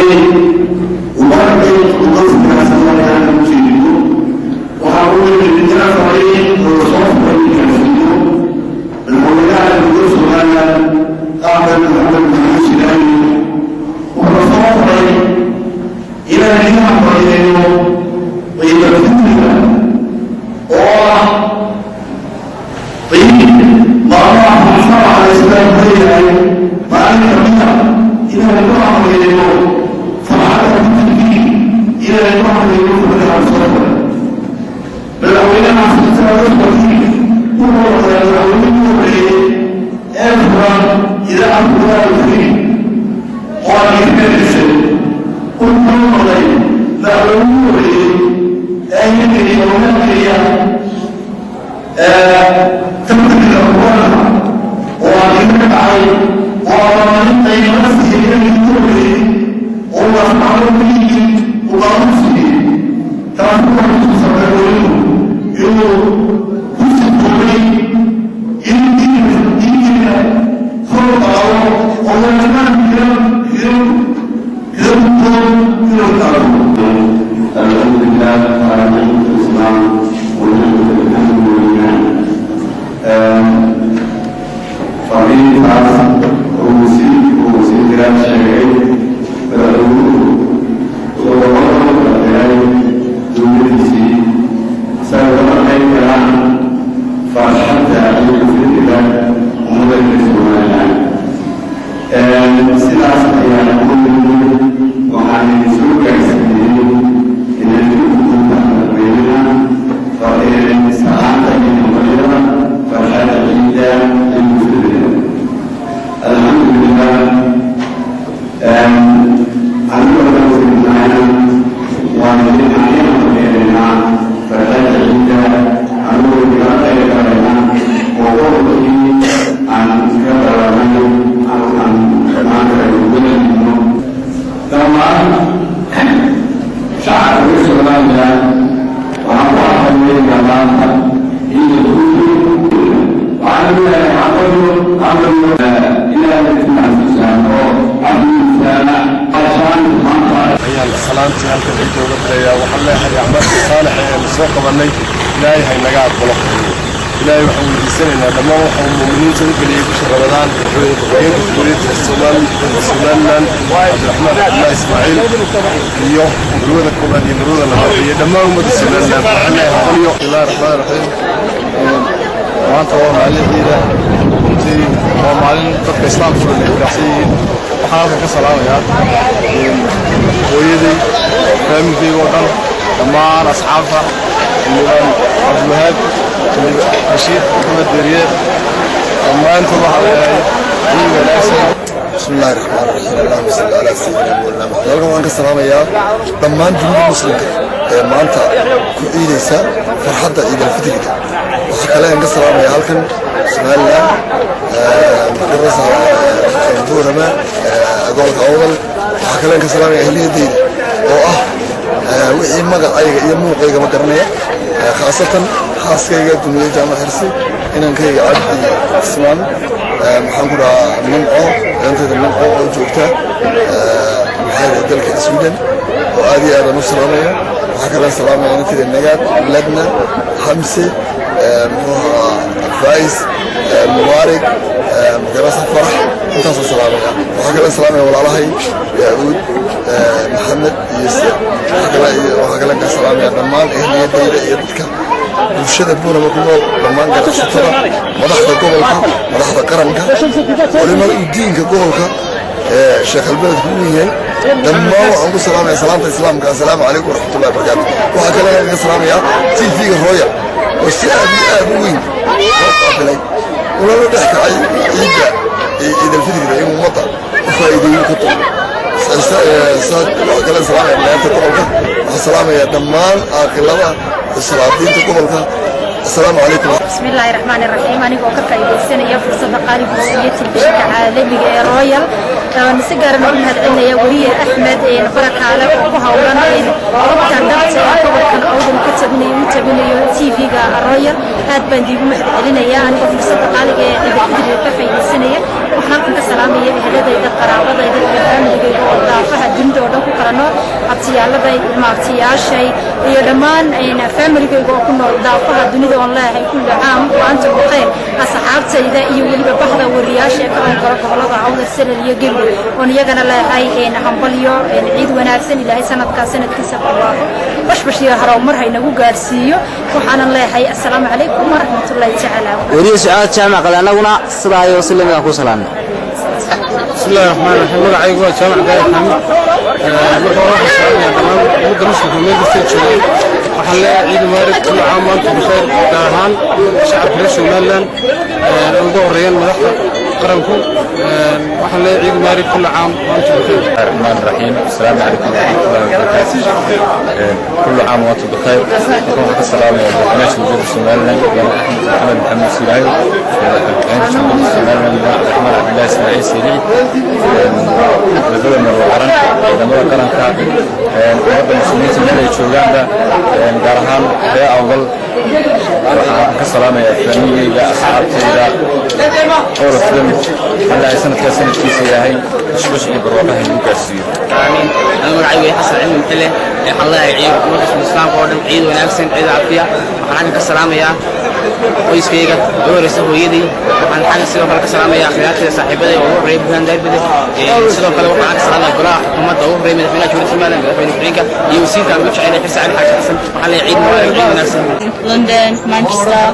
Haddii umarkay uqasbinaasanayaa u jeediyo, waxaa u jeedinaa fariin oo soo furay gaarsiiyo madaxweynaha Jamhuuriyadda Somaliland Axmed Maxamed Maxamuud Silaani. Wuxuu soo furay inaan idin hambalyeeyo ciidalfitriga oo ah ciid maalmaha mujtamaca islaamku leeyahay maalin kamida, inaan ku hambalyeeyo farxadda fitrigii, inaan ku hambalyeeyo farxadda soo furay. Madaxweynaha silsilada wuxuu noqday madaxweynihii horreeyey ee furan idaacad Qur'aan Kariim oo aan idinka dhashay. Wuxuu noqday madaxweynihii horreeyey ee hirgeliya oo maalgeliya tartanka Qur'aanka oo aan idinka dhacay, oo abaalmarin qiimada siiyey inagii ku horreeyey oo asmaacdo ku yimid uu baabu siiyey. Taasi waxay kutusaa madaxweynuhu inuu ku sifoobay in diintiina kor qaado oo waajibaadkiina kaga gudbo inuu qaato. الحمد لله على نعمة الإسلام ونعمة الأمن والإيمان. Fariintaas uu wasiirka sheegay, madaxweynuhu wuxuu labada u kala diray dowladiisii si ay uga qayb galaan farxadda ciidulfitriga ummadda Somaliland. Sidaas ayaan ku nimid, waxaan idin soo gaarsiiyey inaan ku gudubta madaxweynaha salaanta iyo hambalyada farxadda ciidda ciidulfitriga. Alxamdulilah, anigoo wasiirnahayna waan idin hambalyeynaa farxadda ciidda, anigoo idinala qayb galayna oo gobolkii aan ka dhalanay aan maanta ay ugu celino. Dhammaan shacabka reer Somaliland waxaan ku hambalyeynaa maanta ciidal fitri. Waxaan leeyahay hambalyo, hambalyo. Ilaahay ismacsiisaan oo cabdiisaana ashaan maanta ayaan salaantii halkan ciidda uga dilayaa. Waxaan leeyahay acmaasha saalixa ee la soo qabannay Ilaahay haynaga aqbalo. Ilaahay waxaan weydiisanaynaa dhammaan waxa uu muuminiinta u geliyey bisha Ramadaan. Madaxweyne ku-xigeenka Jamhuuriyadda Somaliland Cabdiraxmaan Cabdullaahi Ismaaciil iyo marwada koobaad iyo marwada labaad iyo dhammaan ummadda Somaliland waxaan leeyahay hambalyo. Bismillahi raxmaani raxiim. Maanta waa maalin ciida, runtii waa maalin dadka islaamku dhan ay faraxsan yihiin. Waxaan halkan ka salaamayaa hooyaday, faamilkayga oo dhan, dhammaan asxaabta, xildhibaan Cabdiwahaab, xildhibaan Rashiid Maxamed Deeriye, dhammaantood waxaan leeyahay ciid wanaagsan. بسم الله الرحمن الرحيم، اللهم صل على سيدنا مولانا محمد. Halkan waxaan ka salaamayaa dhammaan dunida muslimka ee maanta ku ciidaysa farxadda ciidalfitriga. Waxaa kale aan ka salaamayaa halkan Somaliland, madarasa Buurama, gobolka Awdal. Waxaa kale aan ka salaamaya ehliyadayda oo ah wixii magacayga iyo muuqayga ma garanaya, khaasatan xaaskayga Dumiye Jaamac Xirsi, inankayga Cabdi Ismaan, maxaan ku dhahaa, Nimco, inantayda Nimco oo joogta maxaa dalka Sweden oo aad iyo aadaan u salaamaya. Waxaa kale salaamaya inantayda Nagaad, Ladna, Xamse, muxuu ahaa, Fais, Mubaarig, magarasa Farax, intaasaan salaamaya. Waxaa kale salaamaya walaalahay Daauud, Maxamed iyo waxaa kale ka salaamaya dhammaan ehliyadayda iyo dadka bulshada Buurama ku nool, dhammaan ganacsatada, madaxda gobolka, madaxda qaranka, culimada diinka gobolka ee sheekh albeledku uu yahay. Dhammaan waxaan ku salaamaya salaamta islaamka: assalaamu calaykum waraxmatullahi wabarakaatu. Waxaa kale kaga salaamayaa TV-ga Royal oo si aad iyo aad u weyn loo qaabilay ulala dhex kacay ciidda ciidalfitriga in ummadda u faa'iideeyo ka tuuro. Waxaa kale salaamaya dhalinyarta gobolka, waxaan salaamaya dhammaan caaqilada, salaadiinta gobolka. Assalaamu calaykum. بسم الله الرحمن الرحيم. Anigoo ka faa'iidaysanaya fursadda qaaliga oo iyo telefishinka caalamiga ee Royal, si gaarana u mahadcelinaya weriye Axmed Barakaale oo ku howlan xogta dhabta ee gobolkan Awdal ka tabinayo, u tabinayo TV-ga Royal, aad baan diigu mahadcelinaya. Anigoo fursadda qaaliga ee ciidalfidriga ka faa'iidaysanaya, waxaan halkan ka salaamaya eheladayda, qaraabadayda iyo faamiligayga oo daafaha dunida oo dhan. Abtiyaaladay, ilmaabtiyaashay iyo dhammaan familigayga oo ku nool daafaha dunida oon leeyahay kulli caam wa antum bikhayr. Asxaabtayda iyo weliba bahda wariyaasha ee ka howlgala gobolada Awdal, Salal iyo Gabiley oon iyagana leeyahay hambalyo, ciid wanaagsan. Ilaahay sanadkaa sanadkiisa barwaaqo, bashbash iyo horumar haynagu gaarsiiyo. Waxaanan leeyahay assalaamu calaykum waraxmatullaahi tacaala. Weriye Sucaad Jaamac Qale, annaguna sidaa iyo si lamid aan ku salaamnay. بسم الله الرحمن الرحيم. Magacaygu waa Jaamac Daahir Xamid. Marka hore waxaan salaamayaa dhammaan ummadda muslimka meel kastay joogaan. Waxaan leeyahay ciid mubaarak, kullu caam wa antum bikhair, gaar ahaan shacabka reer Somaliland ugu horeeyaan madaxda qaranku. Waxaan leeyahay ciid mubaarak, kullu caam wa antum bikhair. الرحمن الرحيم. السلام عليكم ورحمة الله وبركاته. كل عام وأنتم بخير. وكم السلام يا مدحناش وجود سومالنا محمد محمد سيلايو، مدحناش وجود سومالنا عبد الرحمن عبد الله إسماعيل سيري، labada marwo qaran, ciidamada qaranka, ummadda muslimiinta meel ay joogaanba, gaar ahaan ree Awdal. Waxaan ka salaamayaa faamigayga, asxaabtayda, all of them. Alla sanadkaa sanadkiisa yahay bashbash iyo barwaaqaha inuu gaarsiiyo. Aamiin. Anigu magacaygu yahay Xasan Cilmi Mxile. Waxaan leeyahay ciid ummadda islaamka oo dhan ciid wanaagsan, ciid caafiya. Waxaan xaggan ka salaamayaa qoyskayga, ugu horeysa hooyadii. Waxaan xaggan sidoo kale ka salaamayaa akhyaartayda, saaxiibaday oo ugu horreeya Burhaan Daarbide. Sidoo kale waxaan ka salaamayaa golaha xukuumadda, ugu horreeya madaxweynaha Jamhuuriyadda Somaliland, madaxweyne ku-xigeenka iyo wasiirka aan ugu jecelay, Xirsi Cali Xaaji Xasan. Waxaan leeyahay ciid mubaarak, ciid wanaagsan. London, Manchester.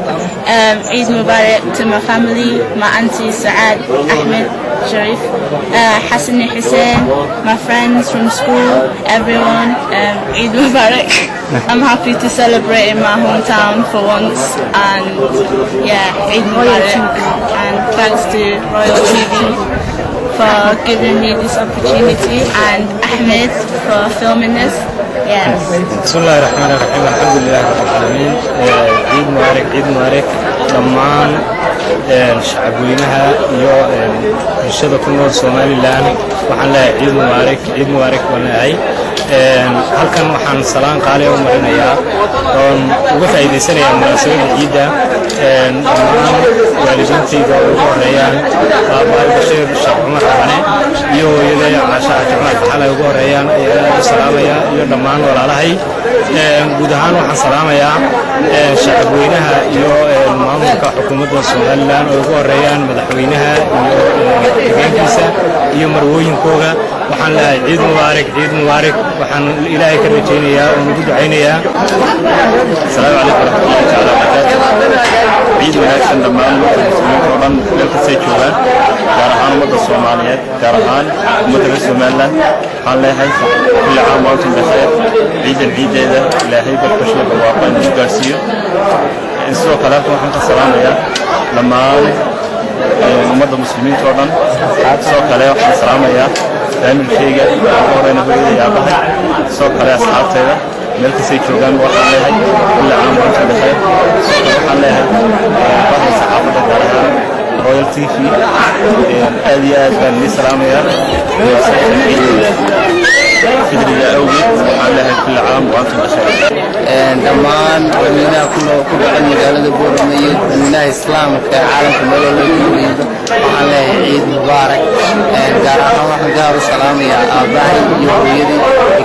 Eid Mubarak to my family, my auntie Saad, Ahmed, Sharif, Hassan and Hussein, my friends from school, everyone. Eid Mubarak. I'm happy to celebrate in my hometown for once, and yeah, Eid Mubarak. And thanks to Royal TV for giving me this opportunity and Ahmed for filming this. Yes. بسم الله الرحمن الرحيم، الحمد لله رب العالمين. عيد مبارك، عيد مبارك dhammaan shacabweynaha iyo bulshada ku nool Somaliland. Waxaan leeyahay ciid mubaarak, ciid mubaarak baan leeyahay. Halkan waxaan salaan qaali u marinayaa oon uga faa'iidaysanayaa munaasabadda ciidda dhammaan waalidiintayda oo ugu horeeyaan aabbahay Bashiir Sheekh Cumar Xabane iyo hooyaday Caasha Xaaji Cumar Faxal ay ugu horeeyaan ayaan aad u salaamayaa, iyo dhammaan walaalahay. Guud ahaan waxaan salaamayaa shacabweynaha iyo maamulka xukuumadda Somaliland oo ugu horeeyaan madaxweynaha iyo xigeenkiisa iyo marwooyinkooga. Waxaan leeyahay ciid mubaarak, ciid mubaarak. Waxaan Ilaahay ka rajaynayaa oo ugu ducaynayaa. Asalaamu calaykum waraxmatullahi tacaala wabarakaatu. Ciid wanaagsan dhammaan ummadda muslimiinta oo dhan meel kastay joogaan, gaar ahaan ummadda Soomaaliyeed, gaar ahaan ummadda reer Somaliland. Waxaan leeyahay kulli caam wa antum bikhayr. Ciidan ciideeda Ilaahay bashbashiyo barwaaqa inuu gaarsiiyo. Sidoo kale halkan waxaan ka salaamayaa dhammaan ummadda muslimiinta oo dhan. Sidoo kale waxaan salaamayaa faamilkayga, ugu horeyna hooyada iyo aabahay. Sidoo kale asxaabtayda meel kastay joogaan waxaan leeyahay kulli caam wa antum bikhayr. Sidoo kale waxaan leeyahay bahda saxaafadda, gaar ahaan Royal TV, aad iyo aad baan idin salaamayaa. Fidriga awgeed waxaan leeyahay kulli caam wa antum bikhayr. Dhammaan dadweynaha ku nool, ku dhaqan magaalada Boorama iyo dadweynaha islaamka ee caalamka meel walba ay ku noolyihiin, waxaan leeyahay ciid mubaarak. Gaar ahaan waxaan gaar u salaamayaa aabbahay iyo hooyadii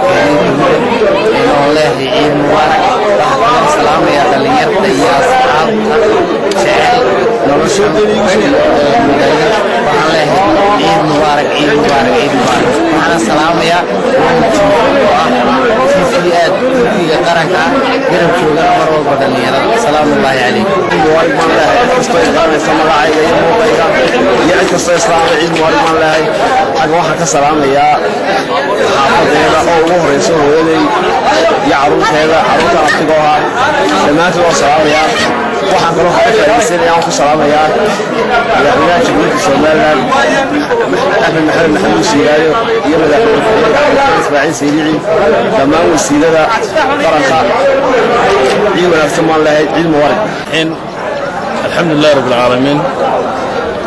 keenay dunida oon leeyahay ciid mubaarak. Waxaa kaloo salaamayaa dhallinyarta iyo asxaabta jecel nolosha magaalada. Waxaan leeyahay ciid mubaarak, ciid mubaarak, ciid mubaarak. Waxaana salaamayaa Royal TV oo ah TV aad TV-ga qaranka ah, garab joogana mar walba dhallinyarada. Salaamullaahi calaykum. Mubaarak baan leeyahay cid kastoo iqaanaysa magacayga iyo muuqayga iyo cid kastoo islaamay, ciid mubaarak baan leeyahay. Xagga waxaan ka salaamayaa xaafadeeda oo ugu horeysa hooyaday iyo carruurteeda, carruurta abtigoo ah, dhammaantood waan salaamayaa. Waxaan kaloo ka faa'iidaysanaya aan ku salaamayaa madaxweynaha Jamhuuriyadda Somaliland Axmed Maxamed Maxamuud Siilaayo iyo madaxweyne ku-xigeenka Cabdiraxmaan Ismaaciil Saylici, dhammaan wasiirada qaranka. Ciid wanaagsan baan leeyahay, ciid mubaarak. الحمد لله رب العالمين.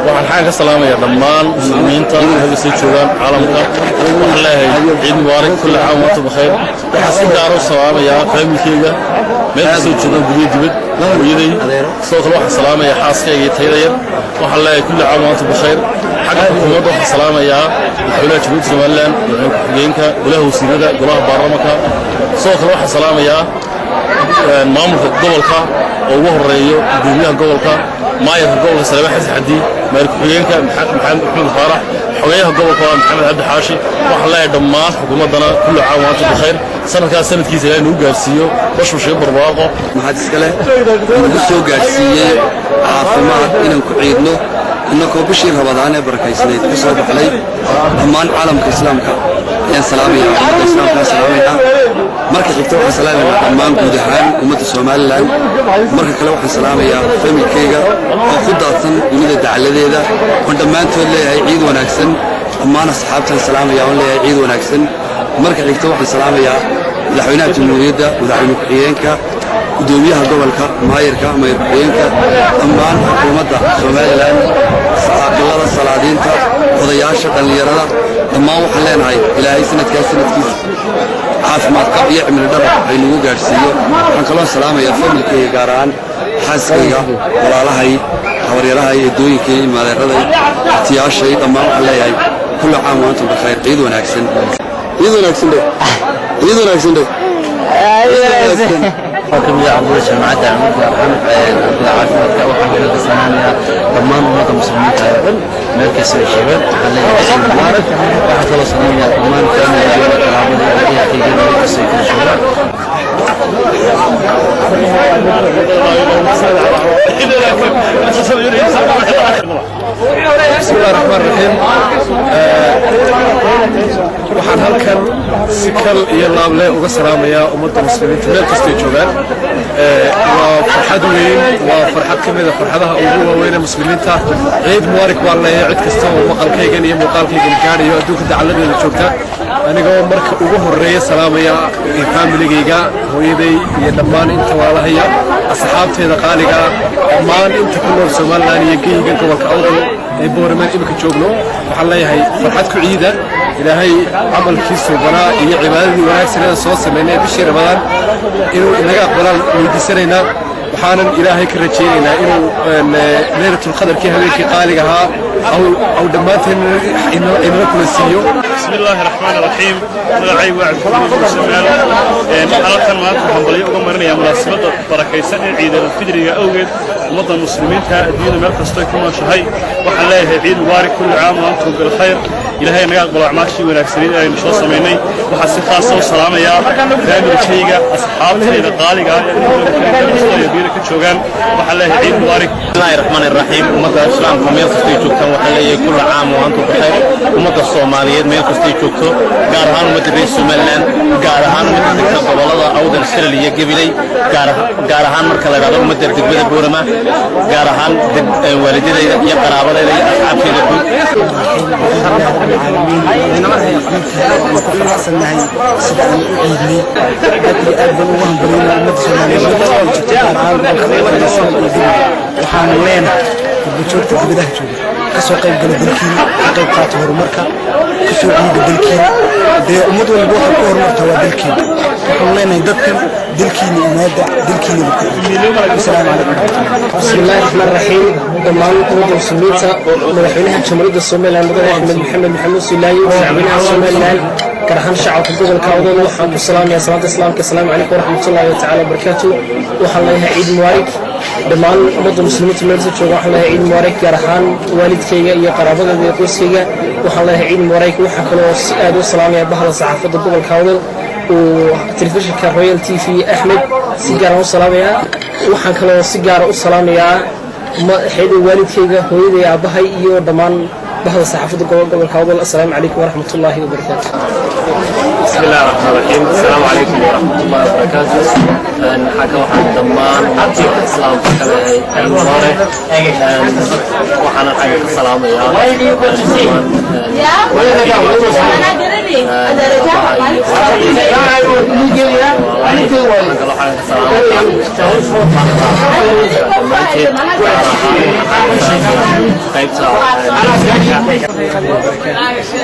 Waxaan xaggan ka salaamayaa dhammaan muslimiinta meel kastay joogaan caalamka. Waxaan leeyahay ciid mubaarak, kulli caam wa antum bikhayr. Waxaan si gaar u salaamayaa faamilkeyga meel kastoo joogaan, gudiyo dibad. Hooyaday. Sidoo kale waxaan salaamayaa xaaskayga iyo tayada yar. Waxaan leeyahay kulli caam wa antum bikhayr. Xagga xukuumadda waxaan salaamayaa madaxweynaha Jamhuuriyadda Somaliland, madaxweyne ku-xigeenka, golaha wasiirada, golaha baarlamanka. Sidoo kale waxaan salaamayaa maamulka gobolka oo ugu horeeyo gudoomiyaha gobolka, maayarka gobolka Saleebaan Xasan Xadi, maayar ku-xigeenka Maxamed Axmed Faarax, xogeyaha gobolka waa Maxamed Cabdi Xaashi. Waxaan leeyahay dhammaan xukuumaddana kulli caam wa antum bikhayr. Sanadkaas sanadkiisa Ilaahay nagu gaarsiiyo bashbash iyo barwaaqo. Maxaad iskale nagu soo gaadhsiiyey caafimaad inaan ku ciidno innakoo bishii Rabadaan ee barakaysnayd ka soo baxnay. Dhammaan caalamka islaamka ayaan salaamaya, ummadda islaamkaa salaamaynaa. Marka xigta waxaan salaamaynaa dhammaan guud ahaan ummadda Somaliland. Marka kale waxaan salaamayaa familkayga oo ku daadsan dunida dacaladeeda, oon dhammaantood leeyahay ciid wanaagsan. Dhammaan asxaabtaan salaamaya oon leeyahay ciid wanaagsan. Marka xigta waxaan salaamayaa madaxweynaha jamhuuriyadda, madaxweyne ku-xigeenka, gudoomiyaha gobolka, maayarka, maayar ku-xigeenka, dhammaan xukuumadda Somaliland, aqalada salaadiinta, odayaasha, dhallinyarada. Dhammaan waxaan leenahay Ilaahay sanadkaas sanadkiisa caafimaad qab iyo cimri dharab haynagu gaadhsiiyo. Waxaan kaloo salaamayaa familkayga, gaar ahaan xaaskayga, walaalahay, habaryarahay, eedooyinkay, ilmaadeeraday, abtiyaashay. Dhammaan waxaan leeyahay kulli caam wa antum bikhayr. Ciid wanaagsan, ciid wanaagsan dhe, ciid wanaagsan dhe. Waxaa ka mid ah ardayda jaamacadda Camuud, gaar ahaan ardayda caafimaadka. Waxaan kaga qasanaanayaa dhammaan ummadda muslimiinta oo dhan meel kasta ay joogaan. Waxaan leeyahay ciid mubaarak. Waxaan kaloo salaamayaa dhammaan familigeyga, qaraabada iyo ehelkayga meel kasta ay kala joogaan. Bismillahi raxmaan raxiim. Waxaan halkan si kal iyo laable uga salaamayaa ummadda muslimiinta meel kastay joogaan. Waa farxad weyn, waa farxad ka mid a farxadaha ugu waaweyn ee muslimiinta. Ciid mubaarak baan leeyahay cid kasta oo maqalkaygan iyo muuqaalkaygan gaadhayo adduunka dacaladeeda joogta, anigoo marka ugu horreeya salaamaya faamiligayga, hooyaday iyo dhammaan inta walaalahaya, asxaabteeda qaaliga, dhammaan inta ku nool Somaliland iyo geyga gobolka Awdal ee Boorama imika joogno. Waxaan leeyahay farxad ku ciida. Ilaahay camalkii suubanaa iyo cibaadadii wanaagsaneeda soo samaynay bishii Ramadaan inuu inaga aqbalaan weydiisanaynaa. Waxaanan Ilaahay ka rajaynaynaa inuu leylatulqadarkii, habeenkii qaaliga ahaa, aw dhammaanteen inala kula siiyo. بسم الله الرحمن الرحيم. Magacaygu waa Cabdikariim Muuse Maal. Waxaan halkan maanta hambalyo uga marinayaa munaasabadda barakaysan ee ciidalfidriga awgeed ummadda muslimiinta adduunyada meel kastoo ku nooshahay. Waxaan leeyahay ciid mubaarak, kulli caam wa antum bilkhayr. Ilaahay naga aqbalo acmaashii wanaagsanayd ee aynu soo samaynay. Waxaan si khaasa u salaamayaa faamilkayga, asxaabtayda qaaliga ah ee adduunyada ka joogaan. Waxaan leeyahay ciid mubaarak. Bismillahi raxmaani raxiim. Ummadda islaamka meel kastay joogtaan waxaan leeyahay kulla caam wa antum bikhayr. Ummadda Soomaaliyeed meel kastay joogto, gaar ahaan ummadda reer Somaliland, gaar ahaan ummadda degta gobolada Awdal, Salal iyo Gabiley, gaar ahaan marka la dhahdo ummadda degmada Boorama, gaar ahaan waalidadayda iyo qaraabadayda iyo asxaabtayda guud. Waan ku faraxsannahay sida aan u ciidnay. Aad iyo aad baan ugu hambalyeynaa ummadda Soomaaliyeed meel kasta oo jirto, gaar ahaan gobolka Awdal, Salal iyo Gabiley. Waxaanu leenahay gurbajoogta dibadaha jooga, ka soo qayb gala dalkiina, ka qayb qaata horumarka, ka soo ciida dalkiina. Dee ummad walba waxay ku horumartaa waa dalkiina. Waxaanu leenahay dadkan dalkiina imaada, dalkiinaba ku ciida. Wasalaamu calaykum waraxmatullah. بسم الله الرحمن الرحيم. Dhammaan ummadda muslimiinta, madaxweynaha jamhuuriyadda Somaliland mudane Axmed Maxamed Maxamuud Silaayo, shacweynaha Somaliland, gaar ahaan shacabka gobolka Awdal, waxaan ku salaamayaa salaada islaamka: asalaamu calaykum waraxmatullahi watacaala wabarakaatu. Waxaan leeyahay ciid mubaarak dhammaan ummadda muslimiinta meel kasta jooga. Waxaan leeyahay ciid mubaarak gaar ahaan waalidkayga iyo qaraabadayda iyo qoyskayga. Waxaan leeyahay ciid mubaarak. Waxaa kaloo si aad u salaamaya bahda saxaafadda gobolka Awdal uu telefishinka Royal TV, Axmed si gaara u salaamayaa. Waxaan kaloo si gaara u salaamayaa xidhi waalidkayga, hooyaday, aabbahay iyo dhammaan bahda saxaafadda gobolka Awdal. Assalaamu calaykum waraxmatullaahi wabarakaatu. بسم الله الرحمن الرحيم. السلام عليكم ورحمة الله وبركاته. Xagga waxaan dhammaan ummadda islaamka ka leeyahay ciid mubaarak. Waxaana xagga ka salaamayaa qaybta.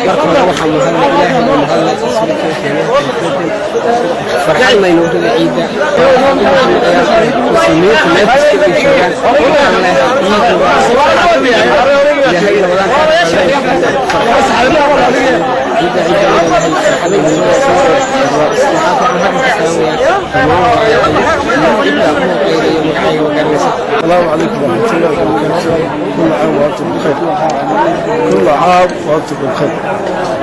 Marka hore waxaan mahadnay Ilaahay oo mahadnay rasuulka keenay. Farxadna inoogu riday ciidda. Muslimiinta meel kasta ay joogaan waxaan leeyahay ciid mubaarak. Ilaahay Ramadaanka ciidda ciidda ilaahay farxad inoogu السلام عليكم ورحمة الله وبركاته. كل عام وأنتم بخير. كل عام وأنتم بخير.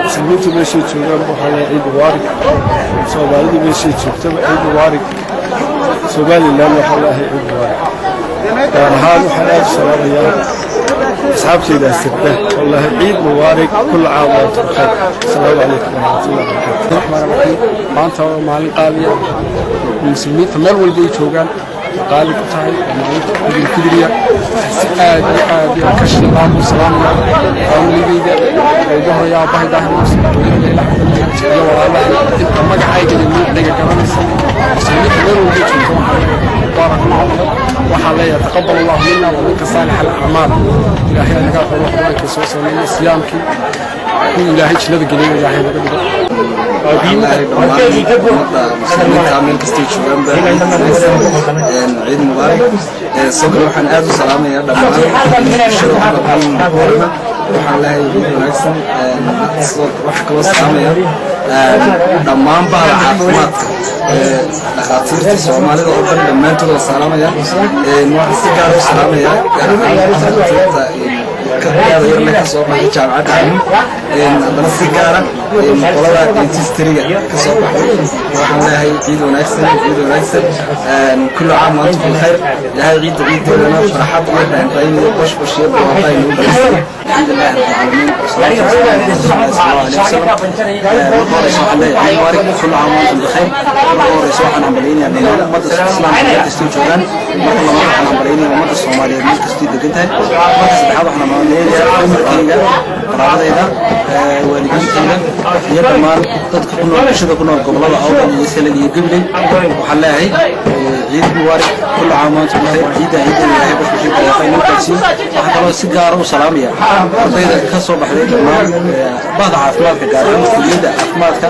Muslimiintu meeshay joogaan waxaa la ciid mubaarak. Soomaalidu meeshay joogtaba ciid mubaarak. Somaliland waxaa leeyahay ciid mubaarak. Gaar ahaan waxaan aad u salaamayaa asxaabtayda asirta. Wallaahi ciid mubaarak. كل عام وأنتم بخير. السلام عليكم ورحمة الله وبركاته. الرحمن الرحيم. Maanta waa maalin qaaliya, muslimiinta meel walba ay joogaan qaali ku tahay, waa maalinta ciidulfidriya. Si aad iyo aad iyo ka shilaan u salaamaya familigayda ugu horeeya aabbahay Daahir Muuse, hooyada Leyla Xasan iyo walaalahay, inta magacayga iyo magacayga garanaysa. Muslimiinta meel walba ay joogto waxaa leeyahay mubaarak noqdo. Waxaa leeyahay taqabal allahu mina wa minka saalix alacmaal. Ilaahay naga aqbalo qur-aankii soo sameeyey, siyaamkii kuwa Ilaahay jannada geliyo Ilaahay naga dhigo. Muslimiinta meel kastay joogaanba ciid mubaarak. Sidoo kale waxaan aad u salaamayaa dhammaan bulshada ku dhaqan Boorama. Waxaan leeyahay ciid wanaagsan. Waxaan kaloo salaamayaa dhammaan bahda caafimaadka, dhakhaatiirta Soomaalida oo dhan, dhammaantood waa salaamaya. Waxaan si gaar u salaamayaa gaar ahaan dhakhaatiirta ka yarle ka soo baxay jaamacadda Camuud, haddana si gaara qolada dentistryga ka soo baxday. Waxaan leeyahay ciid wanaagsan, ciid wanaagsan. كل عام وأنتم بخير. Ilaahay ciidda ciideedana farxad iyo raynrayn iyo bashbash iyo barwaaqo ay nagu gaarsiiyo. الحمد لله رب العالمين والصلاة والسلام على رسول الله صلى الله عليه وسلم. Marka horeysa waxaan leeyahay ciid mubaarak. كل عام وأنتم بخير. Marka horeysa waxaan hambaleynayaa dhammaan ummadda islaamka meel kastay joogaan. Marka labaad waxaan hambaleynayaa ummadda Soomaaliyeed meel kastay degan tahay. Marka saddexaad waxaan hambaleynayaa umarkayga, qaraabadayda, waalidiintayda iyo dhammaan dadka ku nool, bulshada ku nool gobolada Awdal iyo Salal iyo Gabiley. Waxaan leeyahay ciid mubaarak. كل عام وأنتم بخير. Ciidda ciidda Ilaahay bashbash iyo barwaaqo inoo gaarsiiyo. Waxaan kaloo si gaara u salaamaya ardayda ka soo baxday dhammaan bahda caafimaadka, gaar ahaan kuliyadda caafimaadka,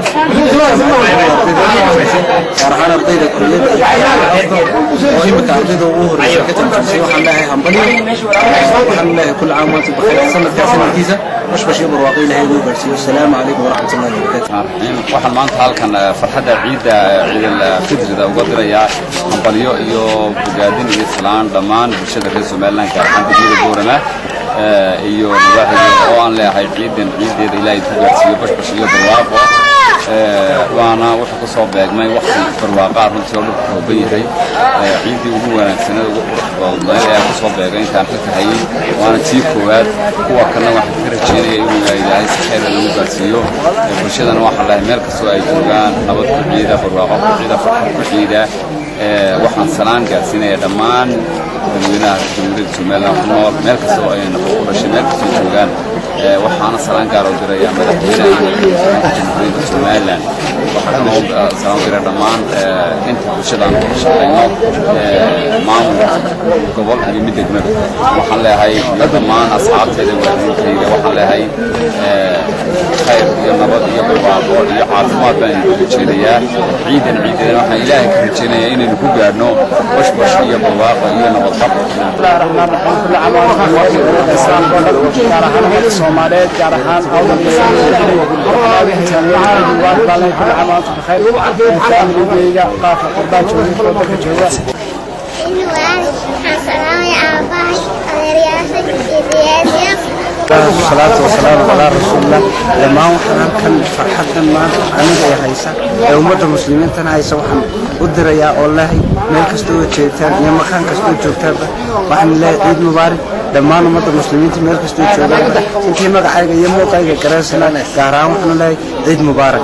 gaar ahaan ardayda kuliyadda oo imika ardayda ugu horeysa ka tarjumsay. Waxaan leeyahay hambalyo. Waxaan leeyahay كل عام وأنتم بخير. Sanadkaa sanadkiisa bashbash iyo barwaaqo Ilaahay inoo gaarsiiyo. Asalaamu calaykum waraxmat ullahi wabarakaatu. Waxaan maanta halkan farxadda ciidda ciidal fidrida uga dirayaa hambalyo iyo bogaadin iyo salaan dhammaan bulshada reer Somaliland, gaar ahaan degmada Boorama iyo nawaaxigeeda, oo aan leeyahay ciidan ciideeda Ilaahay ku gaarsiiyo bashbash iyo barwaaqo. Waana wuxuu ku soo beegmay waqti barwaaqaa runtii oo dhulka rooban yahay. Ciiddii ugu wanaagsaneed, ugu qurux badnayd ayaa ku soo beegay intaan xilka hayay, waana tii koowaad. Kuwa kalena waxaan ka rajeynaya inuu Ilaahay si khayr lagu gaarsiiyo. Bulshadana waxaan leeyahay meel kastoo ay joogaan nabad ku ciida, barwaaqo ku ciida, farxad ku ciida. Waxaan salaan gaarsiinaya dhammaan dadweynaha Jamhuuriyadda Somaliland ku nool meel kasta oo ay nabad ku dhashay, meel kastoo joogaan. Waxaana salaan gaar u diraya madaxweynaha Jamhuuriyadda Somaliland. Waxaa kaloo salaan u diray dhammaan inta bulshada aan kula shaqayno, maamul gobol iyo mid degmada. Waxaan leeyahay iyo dhammaan asxaabteyda, waalidiintayda, waxaan leeyahay khayr iyo nabad iyo barwaaqo iyo caafimaad baan idinku rajeynayaa. Ciidan ciideedana waxaan Ilaahay ka rajeynayaa inaynu ku gaadhno bashbash iyo barwaaqo iyo nabadqab. بسم الله الرحمن الرحيم. كل عام وانتم بخير، gaar ahaan ummadda Soomaaliyeed, gaar ahaan Awdal iyo كل عام وانتم بخير. Familigeyga qaarka qurbaa jooga, kuwa dalka jooga. Waxaan salaamaya aabbahay, adeeryaashay iyo diyaasya. Salaatu wasalaamu calaa rasuulillah. Dhammaan waxaan halkan farxaddan maanta aniga ay haysa ee ummadda muslimiintana haysa waxaan u dirayaa oo lehay meel kasta oo jeegtaan iyo makaan kasta oo joogtaanba waxaan leeyahay ciid mubaarak dhammaan ummadda muslimiinta meel kasta oo joogaanba, intii magacayga iyo muuqayga garansana gaar ahaan waxaan leeyahay ciid mubaarak.